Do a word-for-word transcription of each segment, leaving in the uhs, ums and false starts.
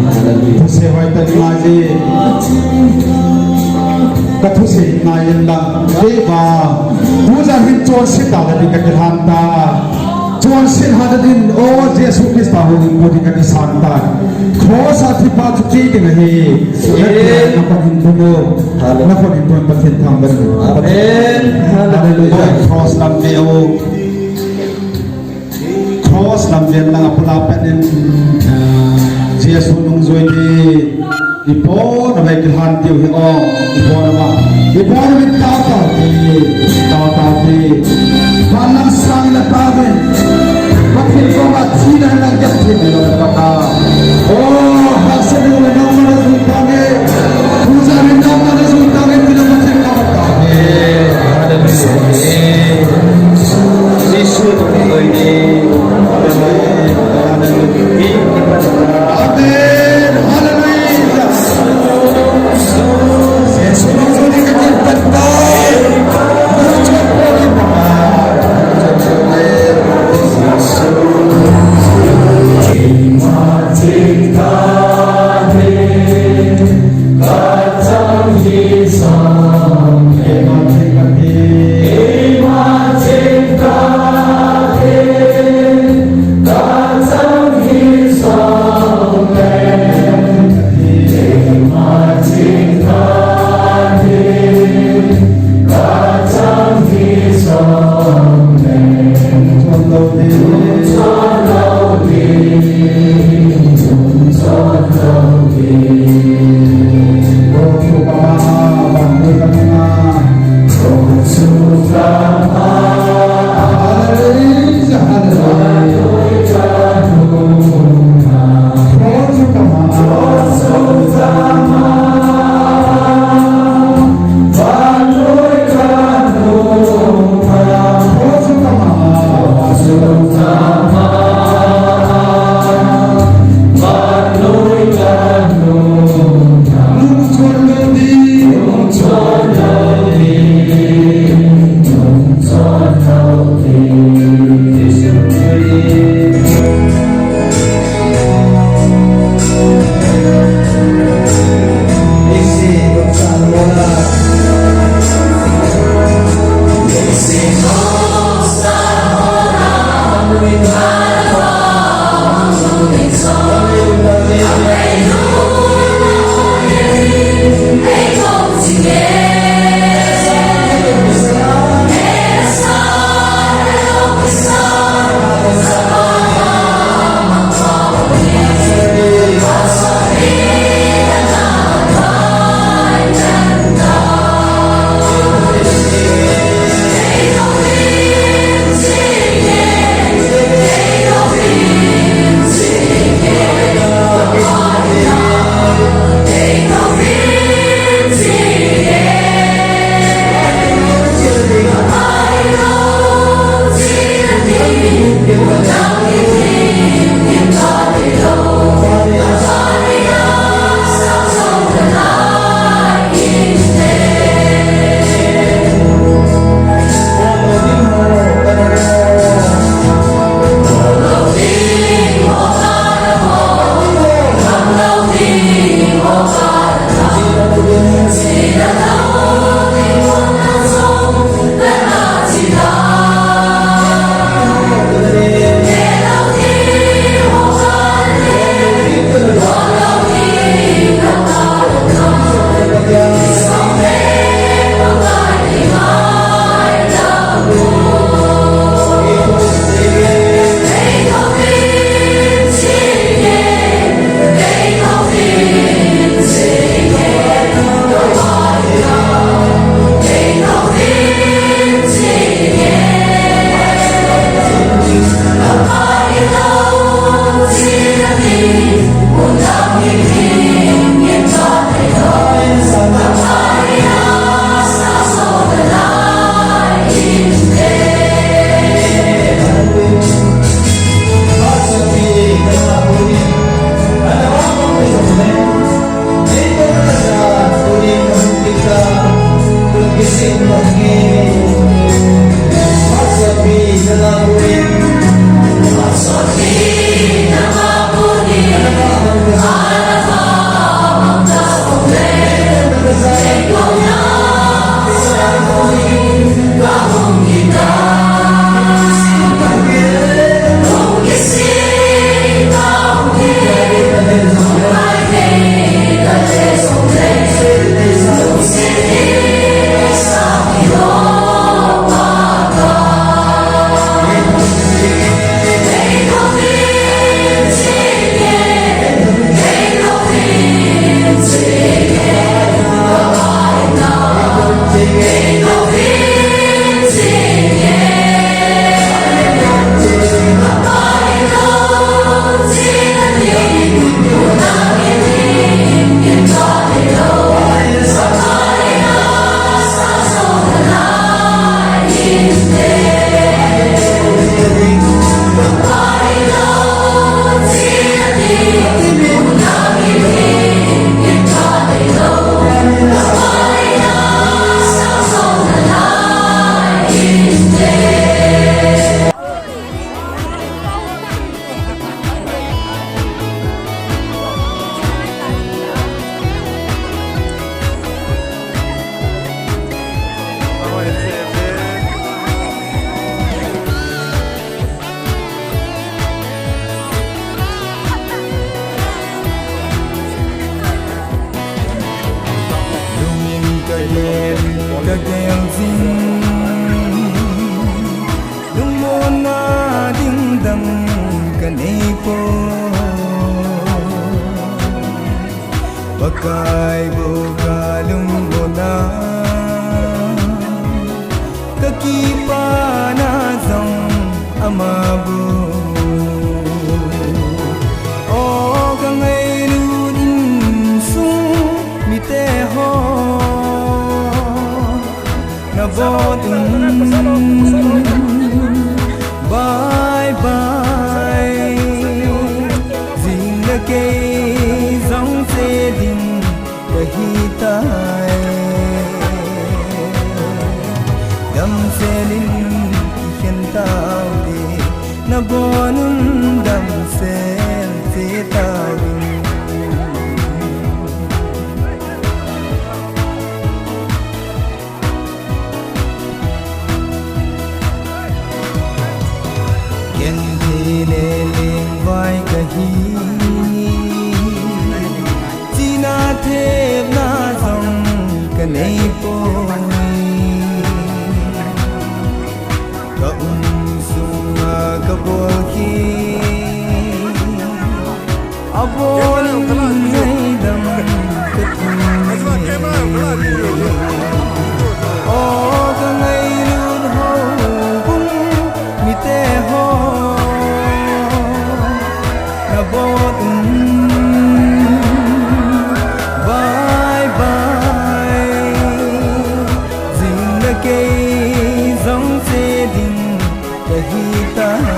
Hallelujah. Thusei hoitah ngai e. Ka thusei ngai in lang. Kei vang. Tujan hin chonset tah ding ka kilhan tai. Chonset hatah ding, O Jesu Christa houin pu ding ka kisan tai. Cross a thipa chu kei ding ahi. Amen. Nakon hin tum o. Hallelujah. Nakon hin tum, Pathen thangvah in. Amen. Hallelujah. Hallelujah. Cross lam ve o. Cross lam ven lang a pula pen in, Jesu nungjui te, i pona vai kilhan diu hi o, i pona va, i pona vai tao tao te, tao tao te. Van lam sang le tao te. Pathen koma thina le gel thina le pata. O, hahsat le nangma na jui tange. Puja le nangma na jui tange, tina Pathen koma tao te. Hallelujah. Kaibu kalung bona, kakipana jong ama bu. O kangailut insung mite ho, nabonun bye bye. Jing le kei jong che ding kahitai. Damsel in kikhen taute, nabonun damsel che tauvin. Ken thei le lengvai kahi, china thepna jong kanei poi. Ka um sunga kabol khi, abon ngaidam kathum e. O kangailut houbung mite ho, nabonun bye bye. Jing le kei jong che ding kahitai.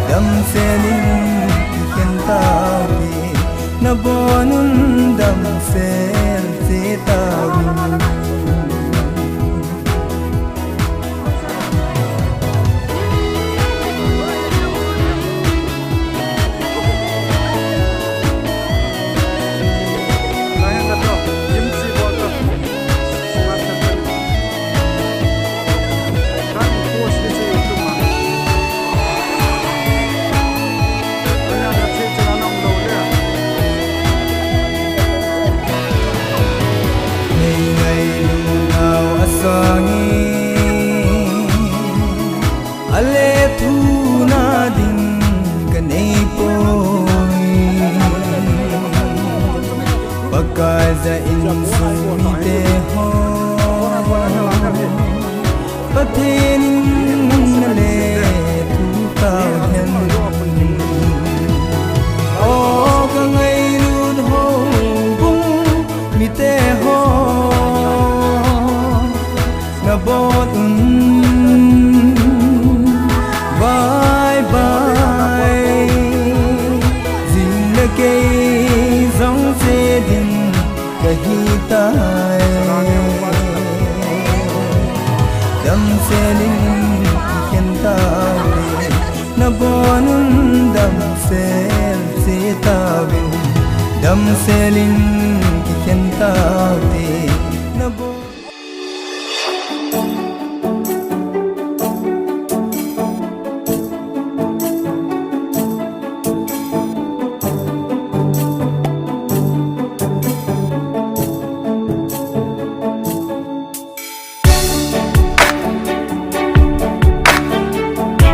Damsel in kikhen taute, nabonun damsel che tauvin. Nei ngailut nau asang in, ale thuna ding kanei poi. Pakai ja insung mite ho, Pathen in nalethuh tauhen. O kangailut houbung mite ho, nabonun bye bye. Jing le kei jong che ding kahitai. Damsel in kikhen taute, nabonun damsel che tauvin. Damsel in kikhen taute, nabon